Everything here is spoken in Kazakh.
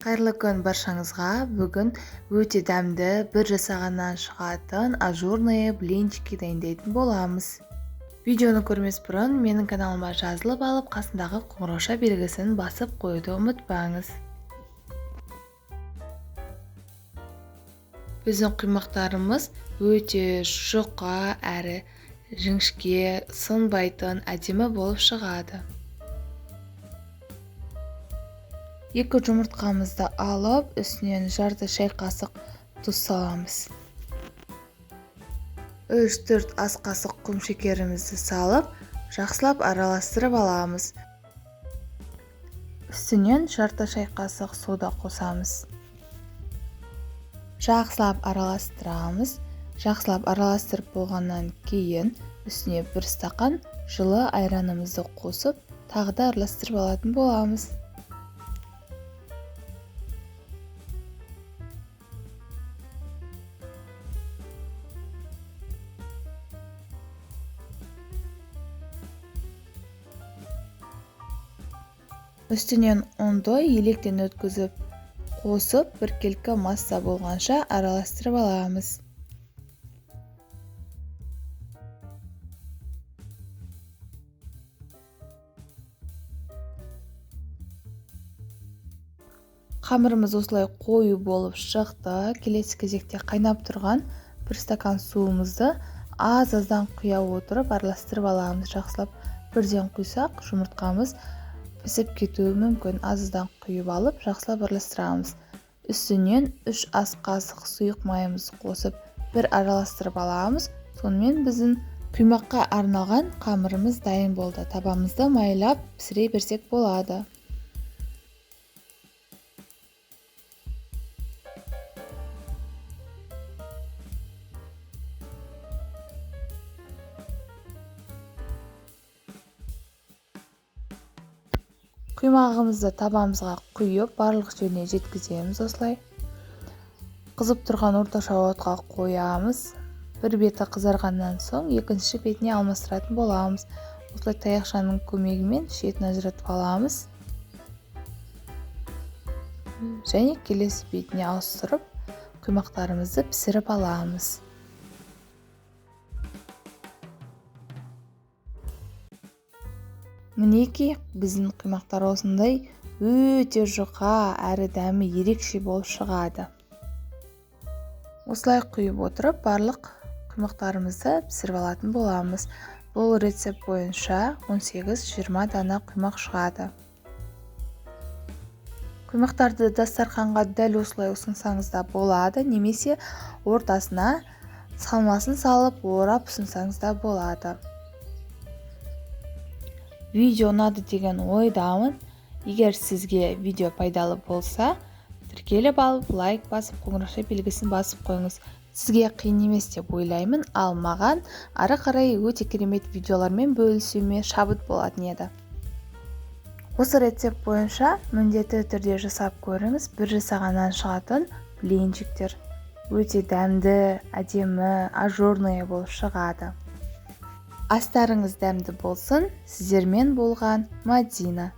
Қайырлы күн баршаңызға. Бүгін өте дәмді, бір жасағаннан шығатын ажурные блинчики дайындайтын боламыз. Видеоны көрмес бұрын менің каналыма жазылып алып, қасындағы қоңырауша белгісін басып қоюды ұмытпаңыз. Біздің құймақтарымыз өте жұқа әрі жіңішке, сынбайтын, әдемі болып шығады. 2 жұмыртқамызды алып, үстінен жарты шай қасық тұз саламыз. 3-4 ас қасық құм шекерімізді салып, жақсылап араластырып аламыз. Үстінен жарты шай қасық сода қосамыз. Жақсылап араластырамыз. Жақсылап араластырып болғаннан кейін үстіне 1 стақан жылы айранымызды қосып, тағы да араластырып алатын боламыз. Үстінен ұнды електен өткізіп қосып, біркелкі масса болғанша араластырып аламыз. Қамырымыз осылай қою болып шықты. Келесі кезекте қайнап тұрған 1 стакан суымызды аз-аздан құя отырып араластырып аламыз. Жақсылап бірден құйсақ, жұмыртқамыз пісіп кетуі мүмкін. Аз-аздан құйып алып, жақсылап араластырамыз. Үстінен 3 ас қасық сұйық майымызды қосып, бір араластырып аламыз. Сонымен біздің құймаққа арналған қамырымыз дайын болды. Табамызды майлап пісіре берсек болады. Құймағымызды табамызға құйып, барлық жеріне жеткіземіз осылай. Қызып тұрған орташа отқа қоямыз. Бір беті қызарғаннан соң екінші бетіне алмастыратын боламыз. Осылай таяқшаның көмегімен шетін ажыратып аламыз. Және келесі бетіне ауыстырып, құймақтарымызды пісіріп аламыз. Мінекей, біздің құймақтар осындай өте жұқа әрі дәмі ерекше болып шығады. Осылай құйып отырып, барлық құймақтарымызды пісіріп алатын боламыз. Бұл рецепт бойынша 18-20 дана құймақ шығады. Құймақтарды дастарханға дәл осылай ұсынсаңыз да болады, немесе ортасына салмасын салып, орап ұсынсаңыз да болады. Видео ұнады деген ойдамын. Егер сізге видео пайдалы болса, тіркеліп алып, лайк басып, қоңырауша белгісін басып қойыңыз. Сізге қиын емес деп ойлаймын, ал маған ары қарай өте керемет видеолармен бөлісуіме шабыт болатын еді. Осы рецепт бойынша міндетті түрде жасап көріңіз. Бір жасағаннан шығатын блинчиктер өте дәмді, әдемі, ажурный болып шығады. Астарыңыз дәмді болсын. Сіздермен болған Мадина.